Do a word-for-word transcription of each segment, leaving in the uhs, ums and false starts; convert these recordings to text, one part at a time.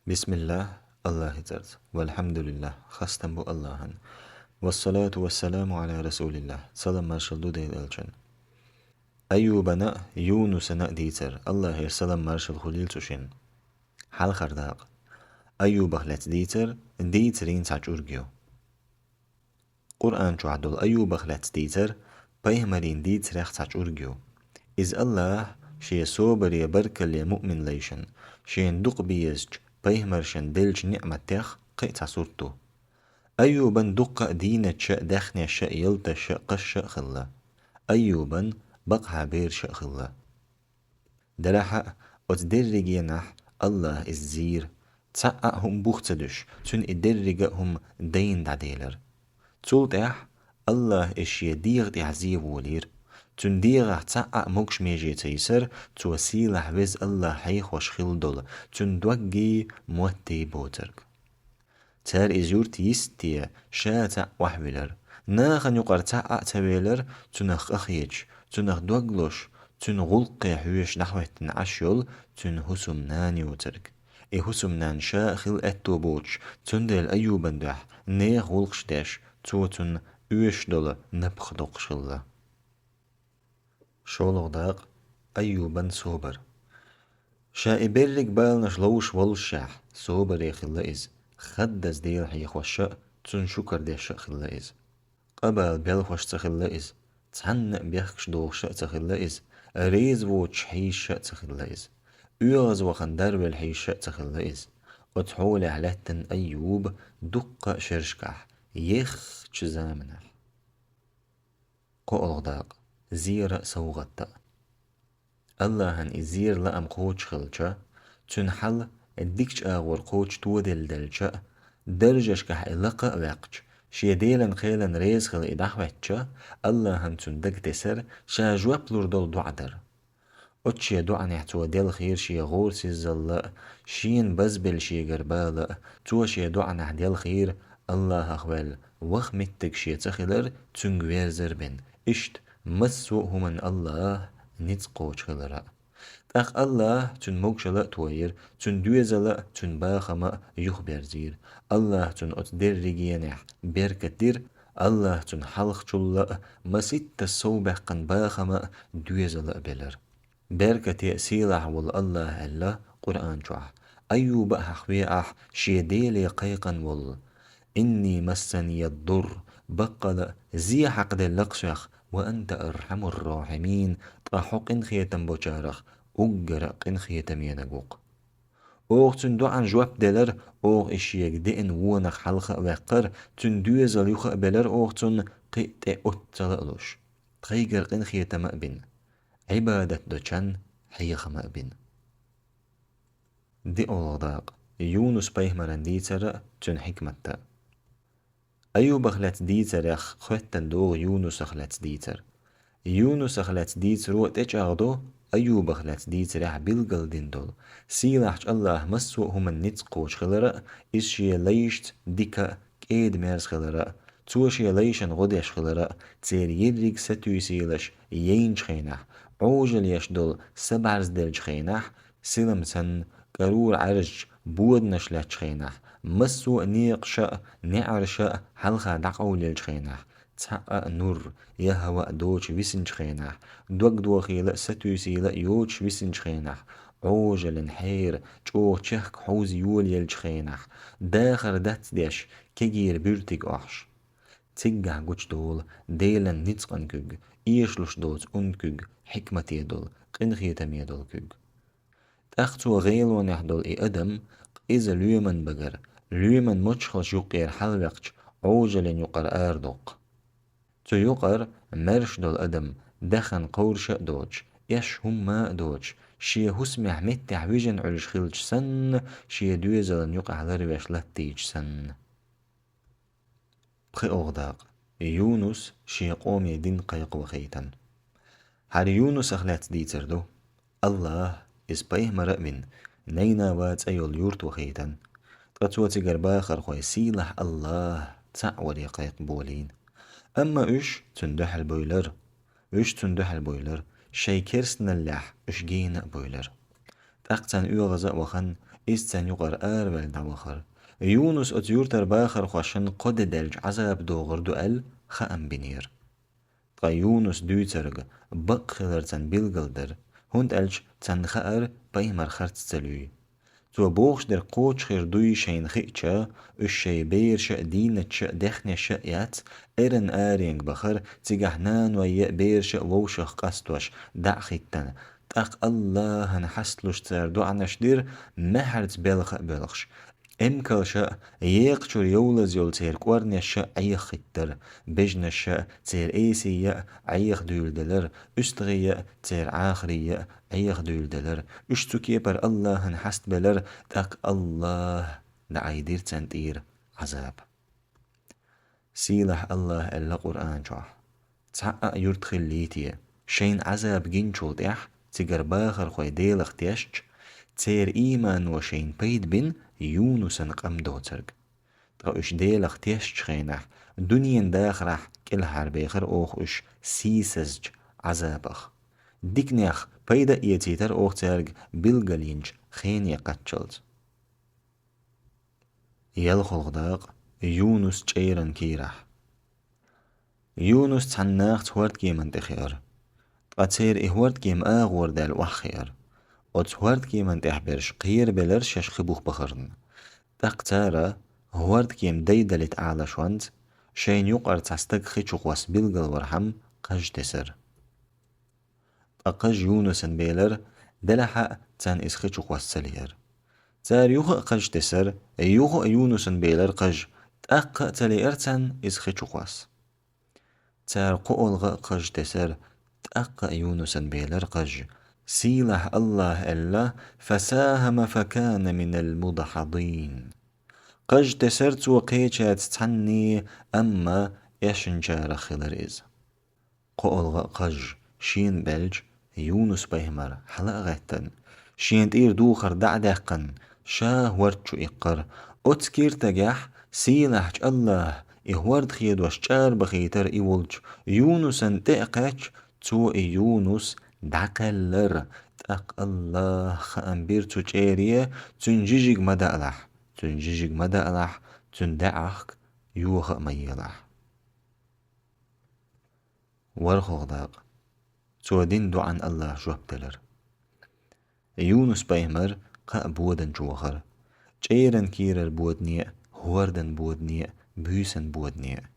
Бисмиллахь, Аллахьан цӀарца. Валхьамдулиллахь, хастам бу Аллахьан. Вассалату вассаламу Ӏала расулиллахь, салам-маршал ду Делан элчанна. Айюбана а, Юнусана а дийцар, Аллахьера салам-маршал хуьлийла цу шинна. Хьалхара дакъа. Айюбах лаьцна дийцар, дийцарийн цхьа чӀург ю. Къуръан чохь долу Айюбах лаьцна дийцар пайхамарийн дийцарех цхьа чӀург ю. Иза Аллахь Шен собаре, баркалле муъмин лайшна, Шена дукха безачу пайхамаршна деллачу ниъматех кхин а цхьа сурт ду. Айюбан дуккха а дийнаташ а, даьхнеш а, ялташ а, кхаш а хилла. Айюбан бакъахьа бераш а хилла. Делахь а, оцу дерригенахь Аллахь иза зийра. Цхьа а хӀума бух ца дуьсуш, цуьнан и деррига а хӀума дайна дӀаделира. Цул тӀаьхьа Аллахь иза Шен дегӀа тӀехь зен волийра. Цуьнан дегӀахь цхьа а могуш меже ца йисира, цо сийлахь веза Аллахь хьехош хилла долу, цуьнан доггий, моттий боцург. Цара иза юрта йисте ша цхьаъ охьавелира. Нахана юкъара цхьа а ца велира, цунах къахеташ, цунах дог лозуш, цуьнан гӀуллакхе хьоьжуш дӀахӀоьттина Ӏаш йолу цуьнан хӀусамнана йоцург. И хӀусамнана ша а хилла аьтто боцуш, цундела Айюбан дуьхьа нехан гӀуллакхаш деш, цо цунна оьшуш долу напха доккхуш хилла. ШолгӀа дакъа. Айюбан собар. Ша и берриг баланаш ловш воллушехь, собаре хилла иза, хаддаза Дела хьехош а, Цунна шукар деш а хилла иза. Къа бала белхош ца хилла иза, цхьанна а бехкаш дохуш а ца хилла иза, реза воцуш хьийзаш а ца хилла иза, оьгӀазвахана дарвелла хьийзаш а ца хилла иза. Оцу хьолехь лаьттина Айюб дуккха а шерашкахь, еххачу заманахь. КхоалгӀа дакъа. Зера а, совгӀат а. Аллахьан и зера лаам кхочуш хилча, цуьнан хьал дикачу агӀор кхочуш тоделла делча а, даржашкахь и лакха а ваьккхича, шен Делан кхелан реза хила и дӀахӀоьттича, Аллахьан цунна дага тесара ша жоп лур долу доӀа дар. Оцу шен доӀанехь цо делхийра шен гӀорасизалла а, шена базбелла шегара бала а, цо шен доӀанехь делхийра Аллахьах ваьлла ваха меттиг шен ца хилар, цуьнга верзар бен. Иштта массо а хӀуманна Аллахь ницкъ кхочуш хилар а. ТӀаккха Аллахь цуьнан могушалла а тойира, цуьнан доьзал а, цуьнан бахам а юхаберзийра. Аллахь цунна оцу дерригенехь беркат дира, Аллахь цунна хьалхачул а, маситтаза совбаьккхина бахам а, доьзал а белира. Беркате а, сийлахь волу Аллахь аьлла Къуръан чохь, Айюба а хьахавеахь, шен Деле кхайкхина волу: «Инни массанийя ддурр», баккъала а зе хьакхаделла-кх соьх, «ва анта архьамур рахьимин», ткъа хьо къинхетам бочарах уггара къинхетаменаг ву-кх. Оха цуьнан доӀанна жоп делара, оха и шега деана вонах хьалха а ваьккхара, цуьнан доьзал юха а белара оха цунна, кхин а тӀе оццала а луш, тхайгара къинхетам а бина, Ӏибадат до чан хьехам а бина. ДиъолгӀа дакъа. Юнус-пайхамаран дийцар а, цуьнан хьикмат а. Айюбах лаьцна дийцарех хоьттина догӀу Юнусах лаьцна дийцар. Юнусах лаьцна дийцаро тӀечӀагӀдо Айюбах лаьцна дийцарехь билгалдина долу. Сийлахьчу Аллахь массо а хӀуманна ницкъ кхочуш хилар а, иза шен лайшца дика а, кӀеда-мерза хилар а, цо шен лайшна гӀо деш хилар а, церан ерриг сатуьйсийлаш яйначу хенахь, Ӏожаллеш долу са бӀаьрзделлачу хенахь, силам санна, кӀарура Ӏаьржачу боданаш лаьттачу хенахь, массо а некъаша а, неӀараша а хьалха дӀакъовлаеллачу хенахь, цхьа а нур я хӀаваъ доцуш висинчу хенахь, дог дохийла а, сатуьйсийла а йоцуш висинчу хенахь, Ӏожаллин хьера чӀогӀа чехка хьовза йолаеллачу хенахь, дахар дац деш, кегийра буьртиг охьуш. Циггахь гучудолу Делан ницкъан куьг, эшалуш доцу ун куьг, хьикмате долу, къинхетаме долу куьг. ТӀаккха цо гӀелонехь долу и адам, къиза лоьман багара, лоьман мочхалш юккъера хьалаваьккхича, Ӏожаллин юкъара арадоккху. Цу юкъара маьрша долу адам, дахана кховраш а доцуш, эш хӀумма а доцуш, шен хӀусамехь меттехь вижина Ӏуьллуш хилча санна, шен доьзалан юкъахь ларвеш латтийча санна. ПхоьалгӀа дакъа. Юнус шен къоме дин кхайкха вахийтина. ХӀара Юнусах лаьцна дийцар ду. Аллахь, иза пайхамар а вина, Найнава цӀе йолу юрта вахийтина. Ткъа цо цигара бахархой сийлахь Аллахь цхьаъ варе кхайкха болийна. Амма уьш цунна дуьхьал буьйлура. Уьш цунна дуьхьал буьйлура, шайн керстаналлехь уьш гена а буьйлура. ТӀаккха царна оьгӀаз а вахана, Иза царна юкъара араваьлла дӀавахара. Юнус оцу юьртара бахархошна кхо де даьлча Ӏазап догӀур ду аьлла, хаам бинера. Ткъа Юнуса дуьйцург бакъ хилар царна билгал дара, хӀунда аьлча царна хаьара пайхамар харц ца луьй. Цо бохуш дерг кхочушхир дуй шайна хиъча, уьш шайн бераша а, дийнаташа а, даьхнеша а яц, эрна аренга бахара, цигахь наной а, бераша а вовшах къастош дӀа а хӀиттина. ТӀаккха АллахӀан хьасталуш цара доӀанаш дира, маьхьарца белха а боьлхуш. Эмкалша а, екхачуьра йовлаза йолу церан кӀорнеша а Ӏеха хӀиттара, бежанаша а, церан эсий а Ӏеха дуьйладелара, уьстагӀий а, церан Ӏахарий а Ӏеха дуьйладелара. Уьш цу кепара АллахӀан хьастабелара, тӀаккха АллахӀа дӀаайдира царна тӀера Ӏазап. Сийлахь АллахӀа аьлла Къуръан чохь: «Цхьа а юрт хиллий те, шайна Ӏазап гиначул тӀаьхьа цигара бахархой Делах тешча, церан иймано шайна пайда бина Юнусан къам доцург. Ткъа уьш Делах тешчу хенахь, дуьненан дахарехь кӀелхьарбехира оха уьш сийсазчу Ӏазапах. Диканех пайда а эцийтара оха цаьрга билгалйинчу хене кхаччалц». ЯлхолгӀа дакъа. Юнус чӀеран кийрахь. Юнус цхьана нахаца хӀордкеман тӀе хиара. Ткъа церан и хӀордкема агӀор даьлла охьахиара. Оцу хӀордкеман тӀехь берш кхерабелара шаьш хи бух бахарна. ТӀаккха цара, хӀордкема дайдалийта Ӏалашонца, шайна юкъара цхьа стаг хи чу кхосса билгалвархьама, кхаж тесара. Ткъа кхаж Юнусан белара, делахь а царна иза хи чу кхосса ца лиира. Цара юха а кхаж тесара, юха а Юнусан белара кхаж, тӀаккха а ца лиира царна иза хи чу кхосса. Цара кхоалгӀа а кхаж тесара, тӀаккха а Юнусан белара кхаж. Сийлахь АллахӀа аьлла: «فساهم فكان من المدحضين». Кхаж тесара цо кхечаьрца цхьанне, амма эшначарах хилара иза. КхоалгӀа а кхаж шена баьлча, Юнус-пайхамар, хьала а гӀаьттина, шен тӀера духар дӀа а даьккхина, ша хӀорда чу иккхара. Оцу киртагехь сийлахьчу АллахӀа и хӀорда хедош чӀарабахийтара и волчу Юнусан тӀе а кхаьчча, цо и Юнус дӀакхаьллара. ТӀаккха АллахӀа хаам бира цу чӀере, цуьнан жижиг ма даалахь, цуьнан жижиг ма даалахь, цуьнан даьӀахк йоха а ма елахь. ВорхӀалгӀа дакъа. Цо дина доӀана АллахӀа жоп делара. Юнус-пайхамар кхаа бодана чу вахара. ЧӀеран кийрара бодане а, хӀордан бодане а, буьйсан бодане а.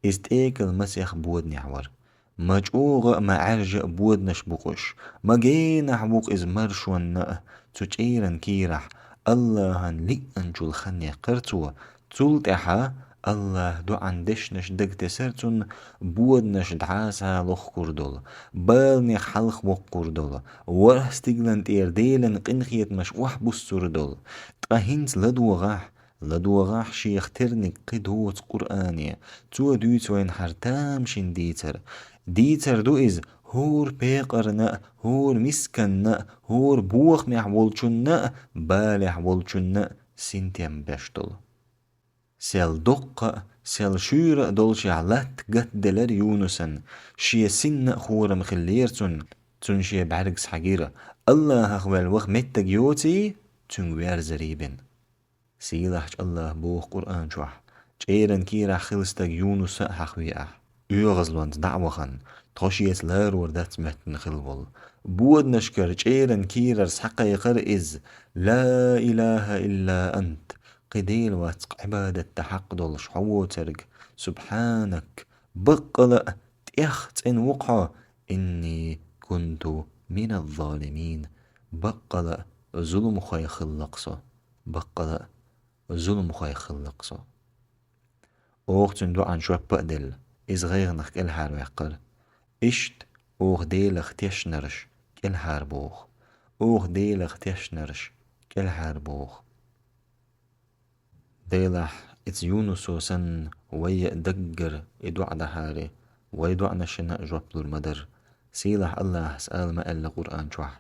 Иза тӀекал масех боданехь вара. Ма чӀогӀа а, ма Ӏаьржа а боданаш бу-кх уьш. Ма генахь ву-кх иза маршонна а. Цу чӀеран кийрахь АллахӀан лиъначул хан яьккхара цо. Цул тӀаьхьа АллахӀа доӀан дешнаш дагатесара цунна, боданаш дӀаса лохкур долу, баланех хьалха воккхур долу, ворхӀ стиглан тӀера Делан къинхетамаш охьабуссур долу. Ткъа хӀинца ладогӀахь, ладогӀахь шех терниг кхин доцу Къуръане, цо дуьйцу вайна хӀара тамашийна дийцар. Дийцар ду иза хӀора пекъарна а, хӀора мисканна а, хӀора бохамехь волчунна а, балехь волчунна а синтем беш долу. Сел доккха а, сел шуьйра а долушехь латта гатделара Юнусан, шен синна а хорам хиллера цунна, цунна шен бӀаьргас хьагира, АллахӀах ваьлла ваха меттиг йоций, цуьнга верзарий бина. Сийлахьчу АллахӀа боху Къуръан чохь: «ЧӀеран кийрахь хилла стаг Юнуса а хьахаве ахь. ОьгӀазлонца дӀа а вахана, тхо шеца ларор дац моьттина хилла волу. Боданашкара чӀеран кийрара схьакхайкхара иза: „Ла илахӀа илла ант“, кхин Дела вац-кх Ӏибадат дан хьакъ долуш хьо воцург. Субхьанак, баккъала а тӀех цӀена ву-кх хьо, инни кунту миназ-залимин, баккъала а зуламхойх хилла-кх со, баккъала а зуламхойх хилла-кх со». Оха цуьнан доӀанна жоп а делла, иза гӀайгӀанах кӀелхьарваьккхара. Иштта оха Делах тешнарш кӀелхьарбоху. Оха Делах тешнарш кӀелхьарбоху. Делахь, эцу Юнусо санна, вай а даггара и доӀа дахьаре, вай доӀанашна а жоп лур ма дара. Сийлахь АллахӀас ала ма аьлла Къуръан чохь: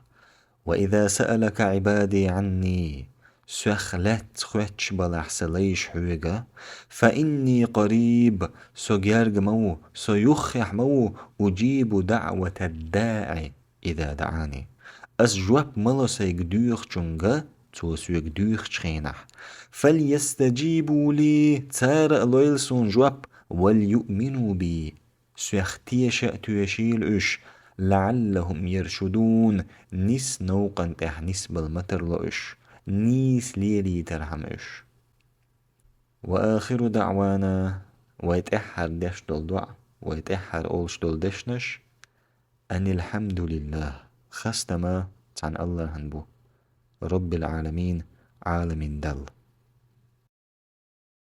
«Ва иза саалака Ӏибади Ӏанни», Сох лаьцна хоьттуш балахь Сан лайш хьоьга, «фа инни къариб», Со герга ма ву, Со юххехь ма ву, «уджибу даӀватад-даӀи иза даӀани». Ас жоп ма ло Сайга доьхучуьнга, цо соьга дуьйхучу хенахь. فليستجيبوا لي, цара а лойла суна жоп, وليؤمنوا بي, соьх теша а тоьшийла уьш, لعلهم يرشدون, нийса новкъан тӀехь нисбала ма тарло уьш, нийса лелийтархьама уьш. وآخر دعوانا, вай тӀаьххьара деш долу доӀа, вай тӀаьххьара олуш долу дешнаш, أن الحمد لله, хастам цхьана АллахӀана бу, رب العالمين, Ӏаламийн Далла.